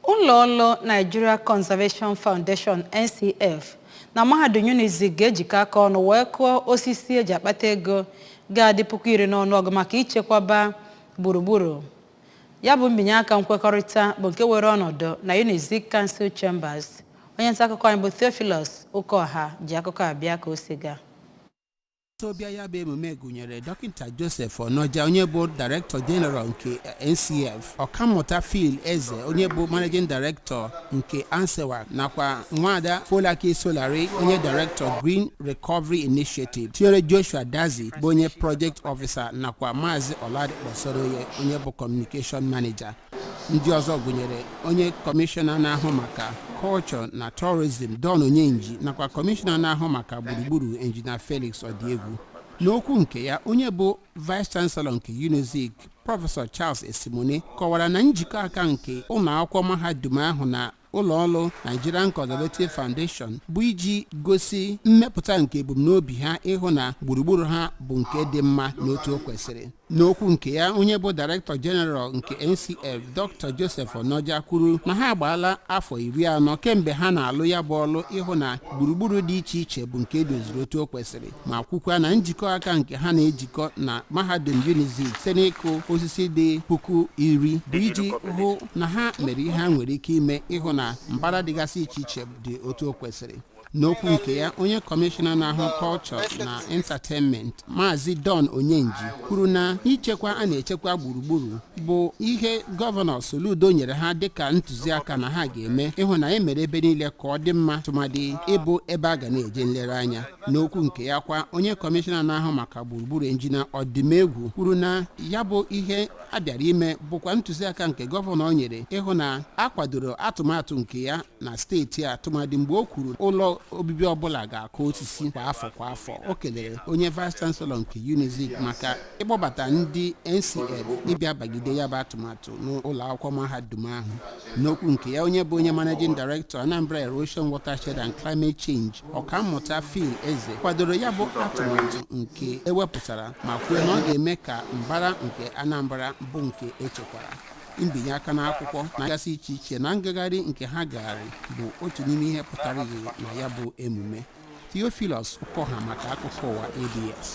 Ụlọ ọrụ Nigeria Conservation Foundation, NCF, na Mahadum Unizik ga-ejikọ aka ọnụ wee kụọ osisi eji akpata ego ga-adị 10,000 n'ọnụọgụ maka ichekwaba gburugburu. Ya bụ mbinye aka nkwekọrịta bụ nke were ọnọdụ na Unizik Council Chambers. Onye nta akụkọ anyị bụ Theophilus Ụkọha ji akụkọ abịa ka o si gaa. Sobịa ya bụ emume gụnyere Dọkịta Joseph Onoja, onye bụ Director General nke NCF, Ọkammụta Phil Eze, onye bụ Managing Director nke ANSEWA, nakwa Nwada Folake Solari, onye Director, Green Recovery Initiative, tinyere Joshua Dazi, bụ onye Project Officer, nakwa Maazị Oladipo Soroye, onye bụ Communication Manager. Ndị ọzọ gụnyere onye kọmishọna na-ahụ maka Culture na Tourism, Don Onyenji, nakwa kọmishọna na-ahụ maka gburugburu, Engineer Felix Odiegwu. N'okwu nke ya, onye bụ Vice Chancellor nke Unizik, Prọfesọ Charles Esimone, kọwara na njikọ aka nke ụlọ akwụkwọ mahadum ahụ na ụlọ ọrụ Nigerian Conservative Foundation bụ iji gosi mmepụta nke ebumnobi ha ịhụ na gburugburu ha bụ nke dị mma n'otu o kwesịrị. N'okwu nke ya, onye bụ Director General nke NCF, Dr. Joseph Onoja, kwuru na ha agbaala afọ 40 kemgbe ha na-alụ ya bụ ọlụ ịhụ na gburugburu dị iche iche bụ nke edoziri otu o kwesịrị, ma kwukwa na njikọ aka nke ha na-ejikọ na Mahadum Unizik site n'ịkụ osisi dị 10,000 bụ iji hụ na ha mere ihe ha nwere ike ime ịhụ na mbara dịgasị iche iche dị otu o kwesịrị. N'okwu nke ya, onye kọmishọna na-ahụ Culture na Entertainment, Maazị Don Onyenji, kwuru na ichekwa a na-echekwa gburugburu bụ ihe Gọvanọ Soludo nyere ha dịka ntụziaka na ha ga-eme ịhụ na e mere ebe niile ka ọ dị mma, tụmadị ịbụ ebe a ga na-eje nlereanya. N'okwu nke ya kwa, onye kọmishọna na-ahụ maka gburugburu, Engineer Ọdịmegwu, kwuru na ya bụ ihe a bịara ime bụkwa ntụziaka nke gọvanọ nyere ịhụ na a kwadoro atụmatụ nke ya na steeti a, tụmadị mgbe o kwuru ụlọ obibi ọbụla ga-akụ osisi kwa afọ kwa afọ. O kelere onye Vice Chancellor nke Unizik maka ịkpọbata ndị NCF ịbịa bagide ya bụ atụmatụ n'ụlọ akwụkwọ mahadum ahụ. N'okwu nke ya, onye bụ onye Managing Director, Anambra Erosion, Watershed and Climate Change, Ọkammụta Phil Eze, kwadoro ya bụ atụmatụ nke ewepụtara ma kwuo na ọ ga-eme ka mbara nke Anambra bụ nke echekwara. Mbinye aka n'akwụkwọ na-gasị iche iche na ngagharị nke ha gagharị bụ otu n'ime ihe pụtara ihe na ya bụ emume. Theophilus Ụkọha maka akụkọ ụwa ABS.